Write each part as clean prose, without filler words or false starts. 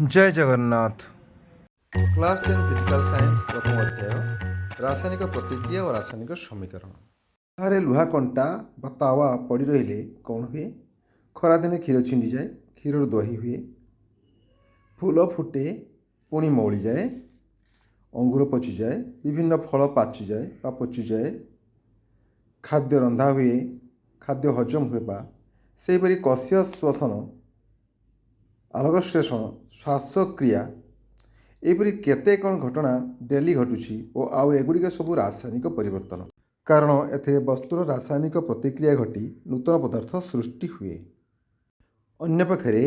ଜୟ Jagannath. Class 10 physical science, ପ୍ରଥମ ଅଧ୍ୟାୟ, ରାସାୟନିକ ପ୍ରତିକ୍ରିୟା ଓ ରାସାୟନିକ ସମୀକରଣ। ବାହାରେ ଲୁହା କଣ୍ଟା ବା ତାୱା ପଡ଼ି ରହିଲେ କ'ଣ ହୁଏ? ଖରାଦିନେ କ୍ଷୀର ଛିଣ୍ଡିଯାଏ, କ୍ଷୀରରୁ ଦହି ହୁଏ। ଫୁଲ ଫୁଟେ, ପୁଣି ମଉଳିଯାଏ। ଅଙ୍ଗୁର ପଚିଯାଏ, ବିଭିନ୍ନ ଫଳ ପାଚିଯାଏ ବା ପଚିଯାଏ। ଖାଦ୍ୟ ରନ୍ଧା ହୁଏ, ଖାଦ୍ୟ ହଜମ ହୁଏ ବା ସେହିପରି କୋଷୀୟ ଶ୍ୱସନ, ଆଲୋକ ଶ୍ଳେଷଣ, ଶ୍ୱାସକ୍ରିୟା, ଏହିପରି କେତେ କ'ଣ ଘଟଣା ଡେଲି ଘଟୁଛି ଓ ଆଉ ଏଗୁଡ଼ିକ ସବୁ ରାସାୟନିକ ପରିବର୍ତ୍ତନ, କାରଣ ଏଥିରେ ବସ୍ତୁର ରାସାୟନିକ ପ୍ରତିକ୍ରିୟା ଘଟି ନୂତନ ପଦାର୍ଥ ସୃଷ୍ଟି ହୁଏ। ଅନ୍ୟପକ୍ଷରେ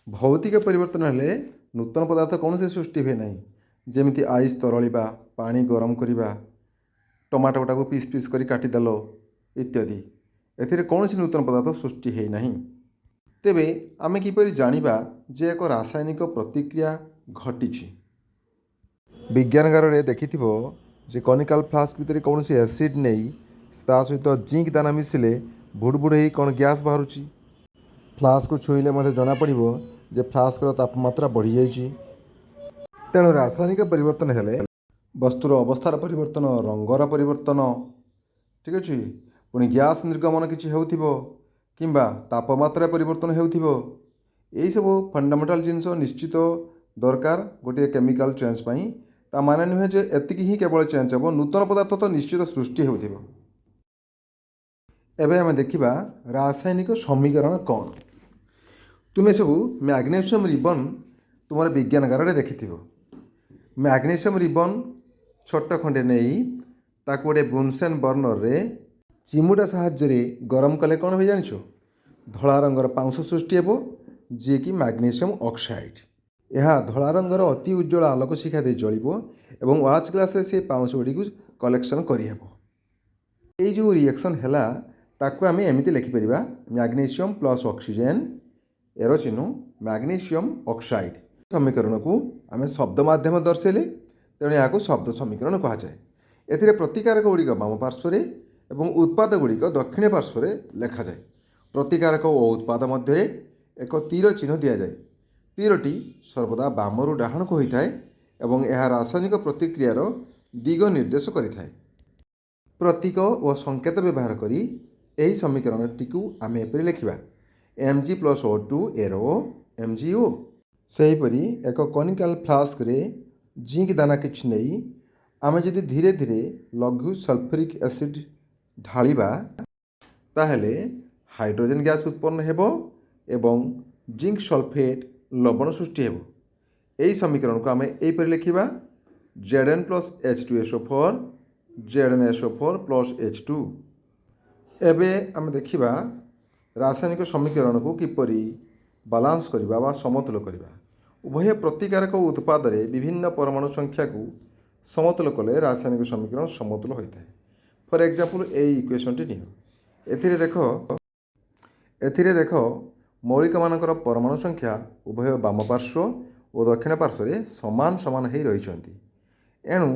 ଭୌତିକ ପରିବର୍ତ୍ତନ ହେଲେ ନୂତନ ପଦାର୍ଥ କୌଣସି ସୃଷ୍ଟି ହୁଏ ନାହିଁ। ଯେମିତି ଆଇସ୍ ତରଳିବା, ପାଣି ଗରମ କରିବା, ଟମାଟୋଟାକୁ ପିସ୍ ପିସ୍ କରି କାଟିଦେଲ ଇତ୍ୟାଦି। ଏଥିରେ କୌଣସି ନୂତନ ପଦାର୍ଥ ସୃଷ୍ଟି ହେଇନାହିଁ। ତେବେ ଆମେ କିପରି ଜାଣିବା ଯେ ଏକ ରାସାୟନିକ ପ୍ରତିକ୍ରିୟା ଘଟିଛି? ବିଜ୍ଞାନଗାରରେ ଦେଖିଥିବ ଯେ କନିକାଲ ଫ୍ଲାସ୍କ ଭିତରେ କୌଣସି ଏସିଡ୍ ନେଇ ତା ସହିତ ଜିଙ୍କ ଦାନା ମିଶିଲେ ଭୁଡ଼ ଭୁଡ଼ ହେଇ କ'ଣ ଗ୍ୟାସ୍ ବାହାରୁଛି। ଫ୍ଲାସ୍କକୁ ଛୁଇଁଲେ ମଧ୍ୟ ଜଣାପଡ଼ିବ ଯେ ଫ୍ଲାସ୍କର ତାପମାତ୍ରା ବଢ଼ିଯାଇଛି। ତେଣୁ ରାସାୟନିକ ପରିବର୍ତ୍ତନ ହେଲେ ବସ୍ତୁର ଅବସ୍ଥାର ପରିବର୍ତ୍ତନ, ରଙ୍ଗର ପରିବର୍ତ୍ତନ, ଠିକ୍ ଅଛି, ପୁଣି ଗ୍ୟାସ୍ ନିର୍ଗମନ କିଛି ହେଉଥିବ କିମ୍ବା ତାପମାତ୍ରା ପରିବର୍ତ୍ତନ ହେଉଥିବ। ଏଇସବୁ ଫଣ୍ଡାମେଣ୍ଟାଲ ଜିନିଷ ନିଶ୍ଚିତ ଦରକାର ଗୋଟିଏ କେମିକାଲ ଚେଞ୍ଜ ପାଇଁ। ତା ମାନେ ନୁହେଁ ଯେ ଏତିକି ହିଁ କେବଳ ଚେଞ୍ଜ ହେବ, ନୂତନ ପଦାର୍ଥ ତ ନିଶ୍ଚିତ ସୃଷ୍ଟି ହେଉଥିବ। ଏବେ ଆମେ ଦେଖିବା ରାସାୟନିକ ସମୀକରଣ କ'ଣ। ତୁମେ ସବୁ ମ୍ୟାଗ୍ନେସିୟମ୍ ରିବନ୍ ତୁମର ବିଜ୍ଞାନଗାରରେ ଦେଖିଥିବ। ମ୍ୟାଗ୍ନେସିୟମ୍ ରିବନ୍ ଛୋଟ ଖଣ୍ଡେ ନେଇ ତାକୁ ଗୋଟେ ବୁନସେନ୍ ବର୍ଣ୍ଣରରେ ଚିମୁଟା ସାହାଯ୍ୟରେ ଗରମ କଲେ କ'ଣ ହୁଏ ଜାଣିଛ? ଧଳା ରଙ୍ଗର ପାଉଁଶ ସୃଷ୍ଟି ହେବ, ଯିଏକି ମ୍ୟାଗ୍ନେସିୟମ୍ ଅକ୍ସାଇଡ଼୍। ଏହା ଧଳା ରଙ୍ଗର ଅତି ଉଜ୍ଜଳ ଆଲୋକ ଶିଖା ଦେଇ ଜଳିବ ଏବଂ ୱାଚ୍ ଗ୍ଲାସ୍ରେ ସେ ପାଉଁଶ ଗୁଡ଼ିକୁ କଲେକ୍ସନ୍ କରିହେବ। ଏଇ ଯେଉଁ ରିଏକ୍ସନ୍ ହେଲା, ତାକୁ ଆମେ ଏମିତି ଲେଖିପାରିବା: ମ୍ୟାଗ୍ନେସିୟମ୍ ପ୍ଲସ୍ ଅକ୍ସିଜେନ୍, ଏରୋ ଚିହ୍ନ, ମ୍ୟାଗ୍ନେସିୟମ୍ ଅକ୍ସାଇଡ଼୍। ସମୀକରଣକୁ ଆମେ ଶବ୍ଦ ମାଧ୍ୟମରେ ଦର୍ଶାଇଲେ, ତେଣୁ ଏହାକୁ ଶବ୍ଦ ସମୀକରଣ କୁହାଯାଏ। ଏଥିରେ ପ୍ରତିକାରକ ଗୁଡ଼ିକ ବାମ ପାର୍ଶ୍ୱରେ ଏବଂ ଉତ୍ପାଦ ଗୁଡ଼ିକ ଦକ୍ଷିଣ ପାର୍ଶ୍ୱରେ ଲେଖାଯାଏ। ପ୍ରତିକାରକ ଓ ଉତ୍ପାଦ ମଧ୍ୟରେ ଏକ ତୀର ଚିହ୍ନ ଦିଆଯାଏ। ତୀରଟି ସର୍ବଦା ବାମରୁ ଡାହାଣକୁ ହୋଇଥାଏ ଏବଂ ଏହା ରାସାୟନିକ ପ୍ରତିକ୍ରିୟାର ଦିଗ ନିର୍ଦ୍ଦେଶ କରିଥାଏ। ପ୍ରତୀକ ଓ ସଂକେତ ବ୍ୟବହାର କରି ଏହି ସମୀକରଣଟିକୁ ଆମେ ଏପରି ଲେଖିବା: Mg plus O2 arrow MgO। ସେହିପରି ଏକ କନିକାଲ ଫ୍ଲାସ୍କରେ ଜିଙ୍କ ଦାନା କିଛି ନେଇ ଆମେ ଯଦି ଧୀରେ ଧୀରେ ଲଘୁ ସଲଫ୍ୟୁରିକ୍ ଏସିଡ୍ ଢାଳିବା, ତାହେଲେ ହାଇଡ୍ରୋଜେନ୍ ଗ୍ୟାସ୍ ଉତ୍ପନ୍ନ ହେବ ଏବଂ ଜିଙ୍କ ସଲଫେଟ୍ ଲବଣ ସୃଷ୍ଟି ହେବ। ଏହି ସମୀକରଣକୁ ଆମେ ଏହିପରି ଲେଖିବା: Zn plus H2SO4, ZnSO4 plus H2। ଏବେ ଆମେ ଦେଖିବା ରାସାୟନିକ ସମୀକରଣକୁ କିପରି ବାଲାନ୍ସ କରିବା ବା ସମତୁଲ କରିବା। ଉଭୟ ପ୍ରତିକାରକ ଓ ଉତ୍ପାଦରେ ବିଭିନ୍ନ ପରମାଣୁ ସଂଖ୍ୟାକୁ ସମତୁଲ କଲେ ରାସାୟନିକ ସମୀକରଣ ସମତୁଲ ହୋଇଥାଏ। ଫର୍ ଏକ୍ଜାମ୍ପଲ୍, ଏଇ ଇକ୍ୱେସନ୍ଟି ନିଅ। ଏଥିରେ ଦେଖ, ମୌଳିକମାନଙ୍କର ପରମାଣୁ ସଂଖ୍ୟା ଉଭୟ ବାମ ପାର୍ଶ୍ୱ ଓ ଦକ୍ଷିଣ ପାର୍ଶ୍ୱରେ ସମାନ ସମାନ ହୋଇ ରହିଛନ୍ତି। ଏଣୁ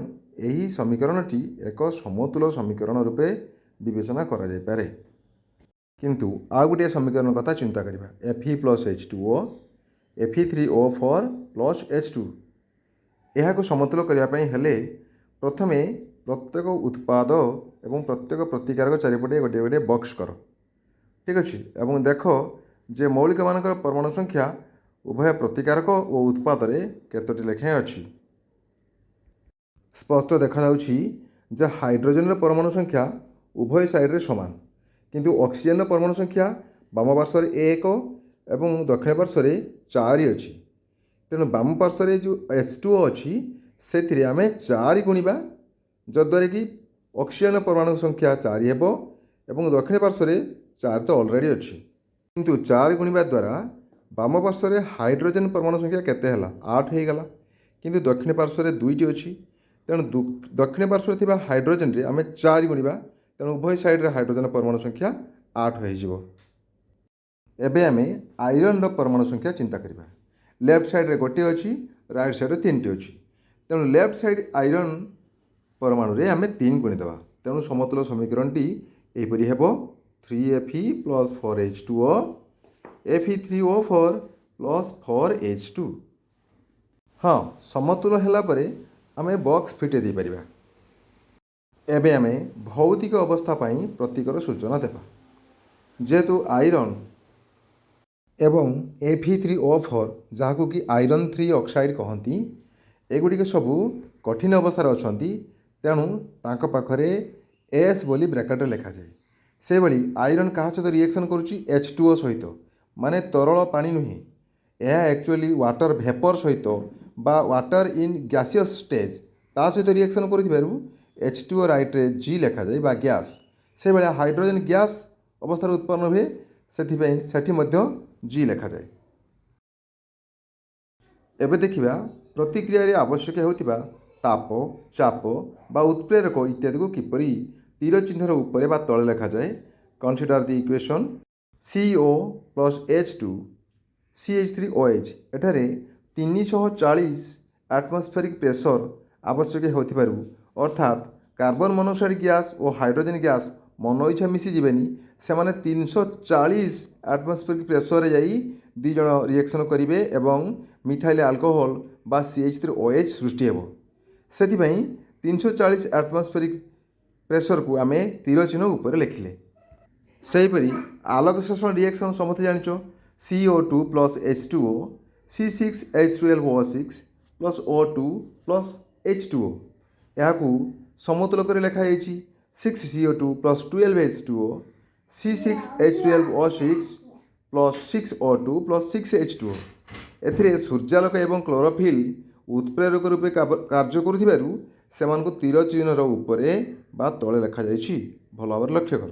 ଏହି ସମୀକରଣଟି ଏକ ସମତୁଲ ସମୀକରଣ ରୂପେ ବିବେଚନା କରାଯାଇପାରେ। କିନ୍ତୁ ଆଉ ଗୋଟିଏ ସମୀକରଣ କଥା ଚିନ୍ତା କରିବା: Fe plus H2O, Fe3O4 plus H2। ଏହାକୁ ସମତୁଲ କରିବା ପାଇଁ ହେଲେ ପ୍ରଥମେ ପ୍ରତ୍ୟେକ ଉତ୍ପାଦ ଏବଂ ପ୍ରତ୍ୟେକ ପ୍ରତିକାରକ ଚାରିପଟେ ଗୋଟିଏ ଗୋଟିଏ ବକ୍ସ କର, ଠିକ୍ ଅଛି, ଏବଂ ଦେଖ ଯେ ମୌଳିକମାନଙ୍କର ପରମାଣୁ ସଂଖ୍ୟା ଉଭୟ ପ୍ରତିକାରକ ଓ ଉତ୍ପାଦରେ କେତୋଟି ଲେଖାଏଁ ଅଛି। ସ୍ପଷ୍ଟ ଦେଖାଯାଉଛି ଯେ ହାଇଡ୍ରୋଜେନର ପରମାଣୁ ସଂଖ୍ୟା ଉଭୟ ସାଇଡ଼ରେ ସମାନ, କିନ୍ତୁ ଅକ୍ସିଜେନର ପରମାଣୁ ସଂଖ୍ୟା ବାମ ପାର୍ଶ୍ୱରେ ଏକ ଏବଂ ଦକ୍ଷିଣ ପାର୍ଶ୍ୱରେ ଚାରି ଅଛି। ତେଣୁ ବାମ ପାର୍ଶ୍ୱରେ ଯେଉଁ H2O ଅଛି, ସେଥିରେ ଆମେ ଚାରି ଗୁଣିବା, ଯଦ୍ୱାରା କି ଅକ୍ସିଜେନ ପରମାଣୁ ସଂଖ୍ୟା ଚାରି ହେବ ଏବଂ ଦକ୍ଷିଣ ପାର୍ଶ୍ୱରେ ଚାରି ତ ଅଲରେଡ଼ି ଅଛି। କିନ୍ତୁ ଚାରି ଗୁଣିବା ଦ୍ୱାରା ବାମ ପାର୍ଶ୍ୱରେ ହାଇଡ୍ରୋଜେନ ପରମାଣୁ ସଂଖ୍ୟା କେତେ ହେଲା? ଆଠ ହେଇଗଲା। କିନ୍ତୁ ଦକ୍ଷିଣ ପାର୍ଶ୍ୱରେ ଦୁଇଟି ଅଛି। ତେଣୁ ଦକ୍ଷିଣ ପାର୍ଶ୍ୱରେ ଥିବା ହାଇଡ୍ରୋଜେନରେ ଆମେ ଚାରି ଗୁଣିବା। ତେଣୁ ଉଭୟ ସାଇଡ଼ରେ ହାଇଡ୍ରୋଜେନ ପରମାଣୁ ସଂଖ୍ୟା ଆଠ ହେଇଯିବ। ଏବେ ଆମେ ଆଇରନ୍ର ପରମାଣୁ ସଂଖ୍ୟା ଚିନ୍ତା କରିବା। ଲେଫ୍ଟ ସାଇଡ଼ରେ ଗୋଟିଏ ଅଛି, ରାଇଟ୍ ସାଇଡ଼ରେ ତିନିଟି ଅଛି। ତେଣୁ ଲେଫ୍ଟ ସାଇଡ଼୍ ଆଇରନ୍ ପରମାଣୁରେ ଆମେ ତିନି ଗୁଣିଦେବା। ତେଣୁ ସମତୁଲ ସମୀକରଣଟି ଏହିପରି ହେବ: 3 Fe plus 4 H2O, Fe3O4 plus 4 H2। ହଁ, ସମତୁଲ ହେଲା ପରେ ଆମେ ବକ୍ସ ଫିଟେଇ ଦେଇପାରିବା। ଏବେ ଆମେ ଭୌତିକ ଅବସ୍ଥା ପାଇଁ ପ୍ରତୀକର ସୂଚନା ଦେବା। ଯେହେତୁ ଆଇରନ୍ ଏବଂ Fe3O4, ଯାହାକୁ କି ଆଇରନ୍ 3 ଅକ୍ସାଇଡ଼୍ କହନ୍ତି, ଏଗୁଡ଼ିକ ସବୁ କଠିନ ଅବସ୍ଥାରେ ଅଛନ୍ତି, ତେଣୁ ତାଙ୍କ ପାଖରେ ଏସ୍ ବୋଲି ବ୍ରାକେଟ୍ରେ ଲେଖାଯାଏ। ସେହିଭଳି ଆଇରନ୍ କାହା ସହିତ ରିଆକ୍ସନ୍ କରୁଛି? H2O ସହିତ, ମାନେ ତରଳ ପାଣି ନୁହେଁ, ଏହା ଆକ୍ଚୁଆଲି ୱାଟର୍ ଭେପର୍ ସହିତ ବା ୱାଟର୍ ଇନ୍ ଗ୍ୟାସିୟସ୍ ଷ୍ଟେଜ୍, ତା ସହିତ ରିଆକ୍ସନ୍ କରୁଥିବାରୁ H2O ରାଇଟ୍ରେ ଜି ଲେଖାଯାଏ ବା ଗ୍ୟାସ୍। ସେଭଳିଆ ହାଇଡ୍ରୋଜେନ୍ ଗ୍ୟାସ୍ ଅବସ୍ଥାରେ ଉତ୍ପନ୍ନ ହୁଏ, ସେଥିପାଇଁ ସେଠି ମଧ୍ୟ ଜି ଲେଖାଯାଏ। ଏବେ ଦେଖିବା ପ୍ରତିକ୍ରିୟାରେ ଆବଶ୍ୟକ ହେଉଥିବା ତାପ, ଚାପ ବା ଉତ୍ପ୍ରେରକ ଇତ୍ୟାଦିକୁ କିପରି ତୀର ଚିହ୍ନର ଉପରେ ବା ତଳେ ଲେଖାଯାଏ। Consider the equation CO plus H2 CH3OH। ଏଠାରେ 340 ଆଟମସ୍ଫେରିକ୍ ପ୍ରେସର ଆବଶ୍ୟକ ହେଉଥିବାରୁ, ଅର୍ଥାତ୍ କାର୍ବନ ମନୋକ୍ସାଇଡ଼୍ ଗ୍ୟାସ୍ ଓ ହାଇଡ୍ରୋଜେନ୍ ଗ୍ୟାସ୍ ମନ ଇଚ୍ଛା ମିଶିଯିବେନି, ସେମାନେ 340 ଆଟମସ୍ଫେରିକ୍ ପ୍ରେସରରେ ଯାଇ ଦୁଇ ଜଣ ରିଆକ୍ସନ୍ କରିବେ ଏବଂ ମିଥାଇଲ୍ ଆଲକୋହଲ ବା CH3OH ସୃଷ୍ଟି ହେବ। ସେଥିପାଇଁ 340 ଆଟମସ୍ଫେରିକ୍ ପ୍ରେସରକୁ ଆମେ ତୀର ଚିହ୍ନ ଉପରେ ଲେଖିଲେ। ସେହିପରି ଆଲୋକ ଶୋଷଣ ରିଆକ୍ସନ୍ ସମସ୍ତେ ଜାଣିଛ, CO2 plus H2O C6H12O6 plus O2 plus H2O। ଏହାକୁ ସମତୁଲ କରି ଲେଖାଯାଇଛି 6 CO2 plus 12 H2O C6H12O6 plus 6 O2 plus 6 H2O। ଏଥିରେ ସୂର୍ଯ୍ୟାଲୋକ ଏବଂ କ୍ଲୋରୋଫିଲ୍ ଉତ୍ପ୍ରେରକ ରୂପେ କାର୍ଯ୍ୟ କରୁଥିବାରୁ ସେମାନଙ୍କୁ ତୀର ଚିହ୍ନର ଉପରେ ବା ତଳେ ଲେଖାଯାଇଛି। ଭଲ ଭାବରେ ଲକ୍ଷ୍ୟ କର।